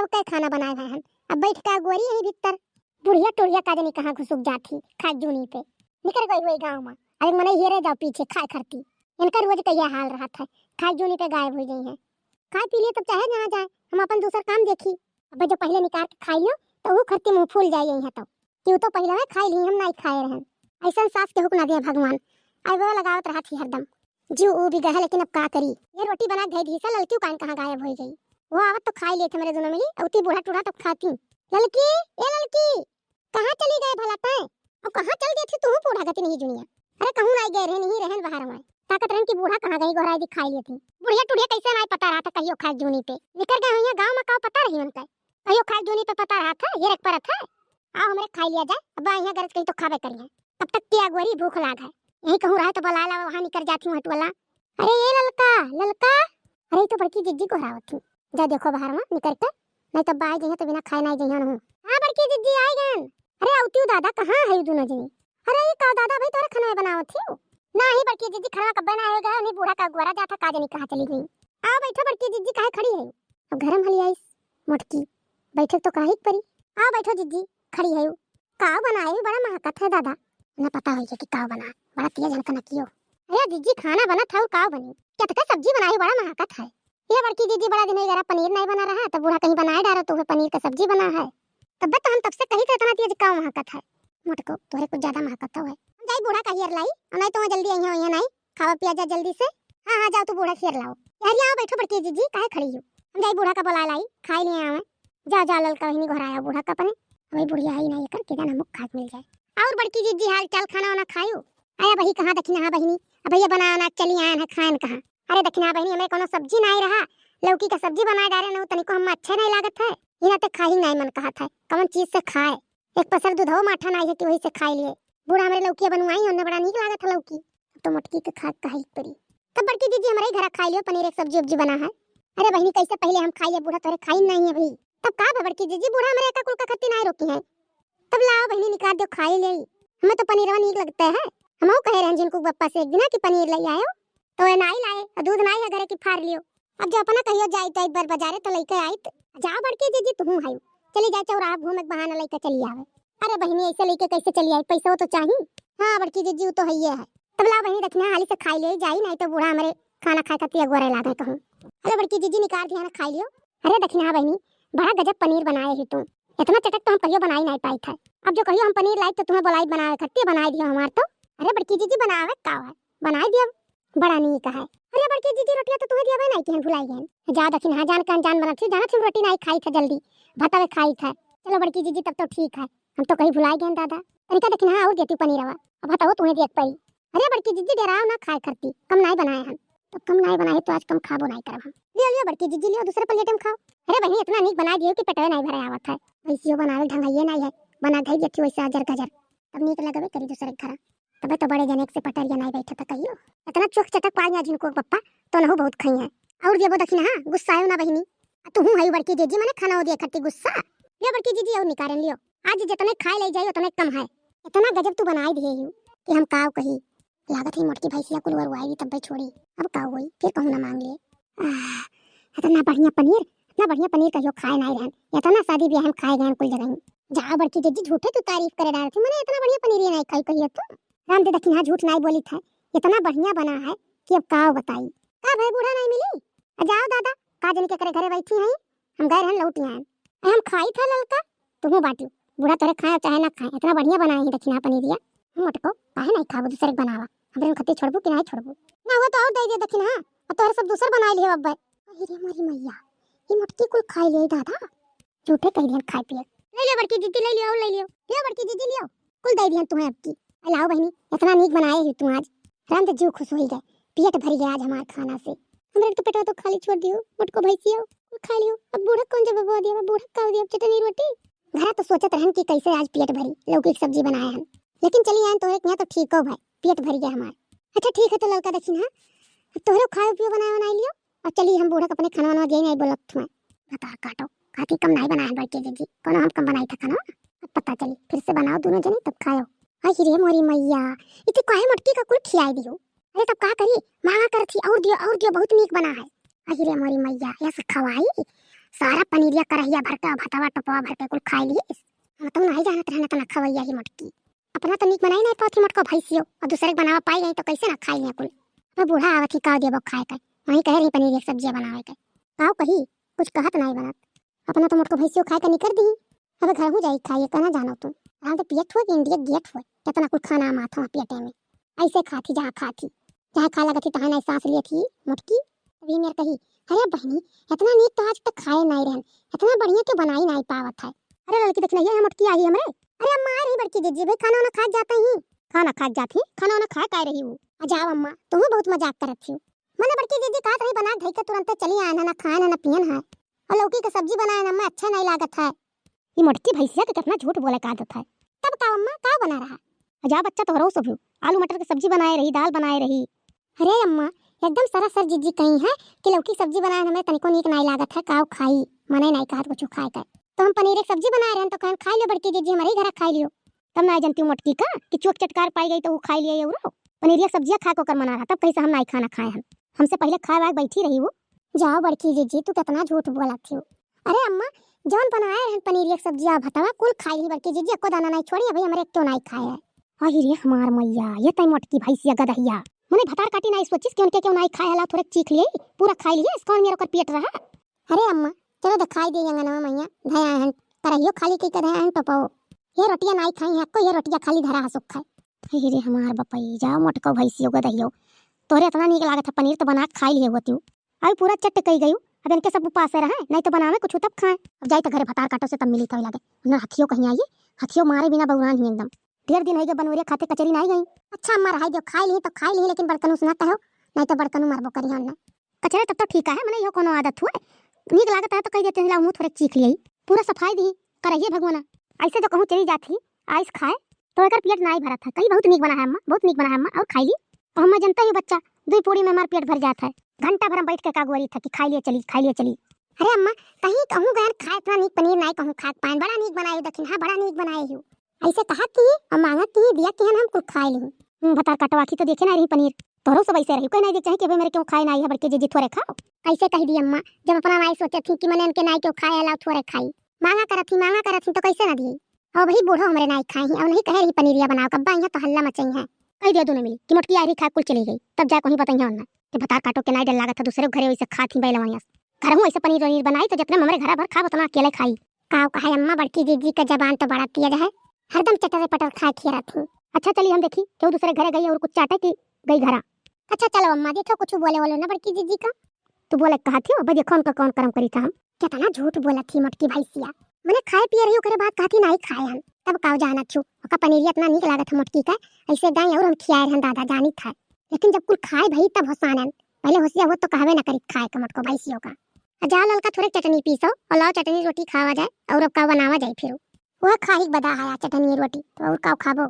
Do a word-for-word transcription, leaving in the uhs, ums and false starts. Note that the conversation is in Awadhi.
तय खाना बनाए भए हन। अब बैठ के अगोरी यहीं भीतर। बुढ़िया टुढ़िया का जनी कहाँ घुसुक जात ही खाए जूनी पे। निकर गई हुई गाँव में। अब एक मनई हेरे जाओ पीछे खाए खरती। इनका रोज कहिया हाल रहत है, खाए जूनी पे गायब हुई गई हैं। खाए पी लिए तब चाहे जहाँ जाए, हम अपन दूसर काम देखी। अब जो पहले निकाल के खाई लियो तो वो खरती मुँह फूल जाए यहीं है तो। कि वो तो पहले है खाई ली, हम नहीं खाए रहन। ऐसा सास के हुक ना दे भगवान। आई वो लगावत रहत ही हरदम। जीव ऊ भी गए, लेकिन अब का करी? ये रोटी बना के धई दी सा, ललकी कान कहाँ गायब हो गई? वो आवत तो खाई लेते मेरे दोनों मिली, अउती बूढ़ा टूढ़ा तब खाती। ललकी, ए ललकी, कहाँ चली गए भला तैं? और कहाँ चल गए थे तू बूढ़ा गति नहीं जुनिया? अरे कहूँ नहीं गए रहे, नहीं रहन बाहर में। ताकत रहन कि बूढ़ा कहाँ गई, गोहराई दी खाई लेती। बुढ़िया टुढ़िया कैसे नहीं पता रहा था कहियो खाए जूनी पे। निकर गए हुई गाँव में का पता रही उनका। कहियो खाए जूनी पे पता रहा था, ये रख परत है। आओ हमरे खाई लिया जाए, अब यहाँ गरज कहीं तो खाबे करी है। तब तक के अगोरी भूख लाग है। यहीं कहूँ रहे तो बुला लावा, वहाँ निकर जाती हूँ हटवला। अरे ये ललका, ललका। अरे ये तो बड़की जिज्जी गोहरावत थी। जा देखो बाहर में निकर के, नहीं तो बाई जइहैं तो बिना खाए नहीं जइहैं हूँ। हाँ बड़की जिज्जी आई गन। अरे अउती दादा कहाँ है दोनों जनी? अरे ये का दादा भाई तोरे खाना बनावत थी? ना ही बड़की जिज्जी खाना कब्बे ना आएगा, नहीं बूढ़ा का अगोरा जाता का जनी कहाँ चली गई। आओ बैठो बड़की जिज्जी काहे खड़ी है? अब घर में हली आइस मोटकी, बैठे तो काहे के परी। आओ बैठो जिज्जी, खड़ी है। काव बनाए भी बड़ा महकत है दादा। ना पता होई कि काव बना, बड़ा तेज हनकना कियो। अरे जिज्जी खाना बनत है और काव बनी? क्या तक सब्जी बनाए बड़ा महकत है। ये बड़की जिज्जी बड़ा दिन हो गया पनीर नहीं बना रहा, तो बूढ़ा कहीं बनाए डारो तो वह पनीर का सब्जी बना है। तब तो हम तब से कही थे इतना तेज काव महकत है। मोटको तोहरे कुछ ज्यादा महकत है। हम जाई बूढ़ा का हियर लाई, और नहीं तो वहाँ जल्दी आई है, वहीं नहीं खावा पिया जा जल्दी से। हाँ हाँ जाओ तू बूढ़ा हियर लाओ। यार यहाँ बैठो बड़की जिज्जी काहे खड़ी हो? हम जाई बूढ़ा का बुला लाई, खाए लिए आवे। जा जा ललका बहिनी घोराया बूढ़ा का अपने। वही बुढ़िया आई नहीं कर के जाना मुख खाक मिल जाए। और बड़की जिज्जी हाल चाल खाना वाना खायो? आया बही कहाँ दखिना बहिनी? अब भैया बना ना चली आयन है खायन कहाँ? अरे दखिना बहिनी हमें कोनो सब्जी नहीं रहा, लौकी का सब्जी बना डारे न तनिको हम अच्छे नहीं लागत है। इना ते खाही नहीं मन कहत है, कौन चीज से खाए? एक पसर दूधो माठा नहीं है कि वही से खाए लिए। बूढ़ा हमरे लौकी बनवाई, उन्हें बड़ा नीक लागत है लौकी। अब तो मोटकी के खाक कहे परी। तब बड़की जिज्जी हमरे ही घरा खाई लियो, पनीर एक सब्जी उब्जी बना है। अरे बहिनी कैसे पहले हम खाई लिए, बूढ़ा तोरे खाई नहीं है भाई। तब का भा बड़की जिज्जी, बूढ़ा हमरे एका कुल का खत्ती नहीं रोकी है। तब लाओ बहिनी निकाल दो खाई ले। हमें तो पनीरवा नीक लगता है। हमहू कहे रहन जिनको बप्पा से एक दिना कि पनीर ले आयो, तो ये नाई लाए, और दूध नाई है घरे की फार लियो। अब जो अपना कहियो जाई तो एक बार बाजारे तो लेके आई। जाओ बड़की जिज्जी तुहू हाई, चली जाए चौराहा घूमे के बहाना लेके चली आवे। अरे बहिनी ऐसे लेके कैसे चली आई, पैसा तो चाही। हाँ बड़की जिज्जी वो तो है ये है। तब लाओ बहिनी दखिना हाली से खाई ले जाई, नहीं तो बूढ़ा हमरे खाना खाए खातिर अगोरे लागे कहूँ। अरे बड़की जिज्जी निकाल दिया ना खाई लियो। अरे दखिना बहिनी बड़ा गजब पनीर बनाए ही तू, इतना चटक तो हम कहियो बनाई नहीं पाई था। अब जो कहियो हम पनीर लाई तो तुम्हें बुलाई बनावे खट्टी बनाई दियो हमार तो। अरे बड़की जिज्जी बनावे का है, बनाई दियो। बड़ा नीक है। अरे बड़की जिज्जी रोटियां तो तुम्हें दिया नहीं किहन भुलाई गए। जा दखिना जान का अनजान बनत थी, जाना थी रोटी नहीं खाई था जल्दी, भतवे खाई था। चलो बड़की जिज्जी तब तो ठीक है, हम तो कहीं भुलाई गए दादा। तनिका दखिना और देती पनीरवा, अब भतवो तुम्हें देख पाई। अरे बड़की जिज्जी डेराओ ना खाए खरती, कम नहीं बनाए हम। तब कम नहीं बनाए तो आज कम खाबो नहीं करब हम। लियो लियो बड़की जिज्जी लियो दूसरे प्लेट में खाओ। अरे बहिनी इतना नीक बना दियो कि पेटवे नहीं भरे आवत है। वैसियो बनावे ढंगाइए नहीं है, बना धई देती वैसे अजर गजर, तब नीक लगबे करी दूसरे के घरा। तबे तो बड़े जने से पटरिया नहीं बैठा था कहियो। इतना चोख चटक पाई आज इनको पप्पा तो नहु बहुत खाई है। और देबो दखिना हाँ, गुस्सायो ना बहिनी। आ तू हूँ हई बड़की जिज्जी मने खाना वो दिए खरती गुस्सा। लियो बड़की जिज्जी और निकारेन लियो। आज जितने खाए ले जाई उतने कम है। इतना गजब तू बनाए दिए यू कि हम काव कही। लागत है मोटकी भैंसिया कुल वरुआई तब्बे छोड़ी। अब का होई, फिर कहूँ ना मांग लिए। आह, इतना बढ़िया पनीर, इतना बढ़िया पनीर कहियो खाए नहीं रहन। इतना शादी ब्याह हम खाए गए कुल जगह। जा बड़की जिज्जी झूठे तू तारीफ करे डालत ही, मने इतना बढ़िया पनीर ये नहीं खाई कहियो तू। राम दे दखिना झूठ नहीं बोली था, इतना बढ़िया बना है कि अब का बताई। का भाई बूढ़ा नहीं मिली? आ जाओ दादा, का जनी के करे घरे बैठी हैं, हम गए रहन लौट आए। हम खाई था ललका, तुहू बाटियो। बूढ़ा तोरे खाए चाहे ना खाए, इतना बढ़िया बनाए ही दखिना पनीरिया। हम मोटको, काहे नहीं खाबो, दूसरे के बनावा। हमरे खत्ती छोड़बू कि नहीं छोड़बू? ना हो तो और दे दे दखिना, अब तोहरे सब दूसर बनाए लिए अब्बे। अरे रे मोरी मैया, ये मोटकी कुल खाए लिए दादा। झूठे कह दिहन खाए पिए। ले लियो बड़की जिज्जी, ले लियो, ले लियो। लियो बड़की जिज्जी, लियो। कुल दे दिहन तुम्हें अब की। लाओ बहिनी, इतना नीक बनाए ही तू आज। राम तो जीव खुश होई गए। पेट भरी गए आज हमार खाना से। हमरे तो पेटवा तो खाली छोड़ दियो, मोटको भैंसियो, कुल खा लियो। अब बूढ़ा कौन जब बबुआ दिया, बूढ़ा का दिया, चटनी रोटी। घरा तो सोचत रहन कि कैसे आज पेट भरी, लौकी की सब्जी बनाए हम। लेकिन चली आयन तोहरे के यहाँ तो ठीक हो भाई, पेट भरी गया हमार। अच्छा ठीक है तो ललका दखिना, अब तोहरे खाए पियो बनाए बनाए लियो। अब चली हम बूढ़ा के अपने खाना वाना दिए नहीं बोलत तुम्हें। बता काटो, खाती कम नहीं बनाए बड़की जिज्जी, कोनो हम कम बनाई था खाना। अब पता चली, फिर से बनाओ दोनों जनी तब खाओ। आई रे मोरी मैया, इतनी काहे मोटकी का कुल खियाई दियो। अरे तब का करी, मांगा कर थी और दियो, और दियो, बहुत नीक बना है। आई रे मोरी मैया, ऐसे खवाई, सारा पनीरिया करहिया भर के, भतवा टोपवा भर के कुल खाइ लिहिस। हम तो नाहीं जानत रहन इतना खवैया ही मोटकी। अपना तो नीक बनाइ नाहीं पावत ही मोटको भैंसियो, अउर दूसरे के बनावा पाइ गई तो कैसे ना खाइ लिया कुल। अब बूढ़ा आवत ही, काव देबो खाए के? वहीं कहे रही पनीर एक सब्जिया बनावे के। काव कही, कुछ कहत नाहीं बनत। अपना तो मोटको भैंसियो खाए के निकर दी। अब घर हूँ जाई खाइए, कहना जानो तू। हम तो पियत हुए कि इंडिया गेट हुए, इतना कुल खाना मात हुआ पेटे में। ऐसे खात ही जहाँ खात ही, जहाँ खाए लगत ही तहाँ नाहीं सांस लियत ही मोटकी। तभी मेर कही, अरे बहनी, इतना नीक तो आज तक खाए नाहीं रहन, इतना बढ़िया तो बनाई नाहीं पावत है। अरे लड़की देखना, ये मोटकी आई हमरे। अरे अम्मा, आ रही बड़की जिज्जी, भाई खाना वाना खाए जाते ही। खाना खाए जात ही? खाना वाना खाए काय रही हूँ? आ जाओ अम्मा, तुम बहुत मजाक करत ही। मने बड़की जिज्जी कहत रही बना धई के तुरंते चली आए हैं, ना खाए हैं ना पियन है। अउर लौकी के सब्जी बनाए हैं अम्मा, अच्छा नाहीं लागत है। ई मोटकी भैंसिया के कितना झूठ बोले का आदत है। तब का अम्मा, का बना रहा? आ जा बच्चा, तोहरो सब आलू मटर के सब्जी बनाए रही, दाल बनाए रही। अरे अम्मा, एकदम सरासर जिज्जी कही है कि लौकी सब्जी बनाए हमें तनिको नीक नाहीं लागत है, काव खाई, मने नाहीं कहत कुछ खाए के। तो हम पनीर एक सब्जी बनाए रहन तो कहन खाइ लियो बड़की जिज्जी, हमरे ही घर खाइ लियो। तब नाहीं जनती मोटकी का कि चोक चटकार पाइ गई तो वो खाइ लिया अउरो। पनीरिया सब्जिया खा के ओकर मना रहा, तब कैसे हम नाहीं खाना खाए हन। हमसे पहिले खाए वाए बैठी रही वो। जाओ बड़की जिज्जी, तू कितना झूठ बोलत ही। अरे अम्मा, जौन बनाए रहन पनीर एक सब्जिया भतवा कुल खाइ ली बड़की जिज्जी, एको दाना नाहीं छोड़ी, अभी हमरे क्यों नाहीं खाए है। अहि रे हमार मैया, ये तई मोटकी भैंसिया गदहिया। मने भतार काटी नाहीं सोचिस कि उनके क्यों नाहीं खाए हला, थोड़े चीख लिए, पूरा खाइ लिए, कौन मेरा ओकर पेट रहा। अरे अम्मा, चलो देखाइ दे अंगनवा मैया, धया हन, करहियो खाली कइ के धया हन टोपो। ये रोटिया नाहीं खाई है, को ये रोटिया खाली धरा है सुख है। हे रे हमार बपई, जाओ मोटको भैंसियो गदहियो, तोहरे इतना नीक लागत है पनीर तो बना के खाइ लिए होती। आई पूरा चट्ट कइ गई, अब इनके सब उपास रहे, नाहीं तो बनावे कुछ तब खाए। अब जाई तो घरे भतार काटो से तब मिली कहे लागे, ना हथियो कहीं आई, हथियो मारे बिना बउरान ही एकदम। ढेर दिन होइ गए बनवरिया खाते कचरी नाहीं गई। अच्छा अम्मा रहाई दियो, खाइ ली तो खाइ ली, लेकिन बड़कनू से ना कहो, नाहीं तो बड़कनू मारबो करी हमने। कचरे तब तो ठीक है, मने इहो कोनो आदत हुए। नीक लागत है तो कहि देते हैं, लाओ मुँह थोड़े चीख लिया। पूरा सफाई दी, करहिए भगवाना। ऐसे तो कहूँ चली जात ही, आइस खाए, तो एकर पेट नाहीं भरत है। कही बहुत नीक बना है अम्मा, बहुत नीक बना है अम्मा, और खाइ ली। और अम्मा जनता ही बच्चा, दुई पूड़ी में हमार पेट भर जात है। घंटा भर हम बैठ के का गोरी था कि खाइ लिए चली, खाइ लिए चली। अरे अम्मा, कहीं कहूँ गयन खाए इतना नीक पनीर नाहीं कहूँ खाए पाएन, बड़ा नीक बनाए हो दखिन, हाँ बड़ा नीक बनाए हो। ऐसे कहत ही और मांगत ही, दिया किहन हम कुल खाइ ली। हम्म, भतार काटो आँखी तो देखे नाहीं रही पनीर। तोहरो सब ऐसे रही, कोई नाहीं देख चाहे कि भाई मेरे क्यों खाए नाहीं है, बड़की जिज्जी थोड़े खाओ। ऐसे कहि दी अम्मा, जब अपना माई सोचत ही कि मने इनके नाहीं क्यों खाए, लाओ थोड़े खाई। मांगा करत ही, मांगा करत ही तो कैसे ना दिए। और भाई बूढ़ो हमरे नाहीं खाए ही, और नाहीं कहे रही पनीरिया बनाओ, कब्बा यहाँ तो हल्ला मचाई है। कहि दिया दोनों मिली कि मोटकी आ रही खा कुल चली गई, तब जाए कहीं बताइए उन्हें कि भतार काटो के नाहीं डर लागत है, दूसरे घरे वैसे खात ही बैलवानिया। घर हूँ ऐसे पनीर वनीर बनाई तो जितने हमरे घर भर खाब उतना अकेले खाई। काव कहे अम्मा, बड़की जिज्जी का जबान तो बड़ा तेज है, हरदम चटर पटर खाए खिया रहती। अच्छा चली हम देखी, क्यों दूसरे घरे गई और कुछ चाटे कि गई घरा। अच्छा चलो अम्मा, देखो कुछ बोले वालो ना बड़की जिज्जी का। तू बोले कहा थी, अब देखो उनका कौन करम करी था हम। कितना झूठ बोलत ही मोटकी भैंसिया। मने खाए पिए रही ओकरे बाद कहत ही नाहीं खाए हन। तब काव जानत छू, ओका पनीरिया इतना नीक लागत है मोटकी का, ऐसे गाय और हम खियाए रहन दादा जानी था। लेकिन जब कुल खाए भई तब होसानन, पहले होसिया हो तो कहबे ना करी खाए का मोटको भैंसियों का। आ जाओ ललका थोड़े चटनी पीसो और लाओ चटनी रोटी खावा जाए और अब का बनावा जाए फिर। वह खाही बदा है चटनी रोटी, तो और का खाबो?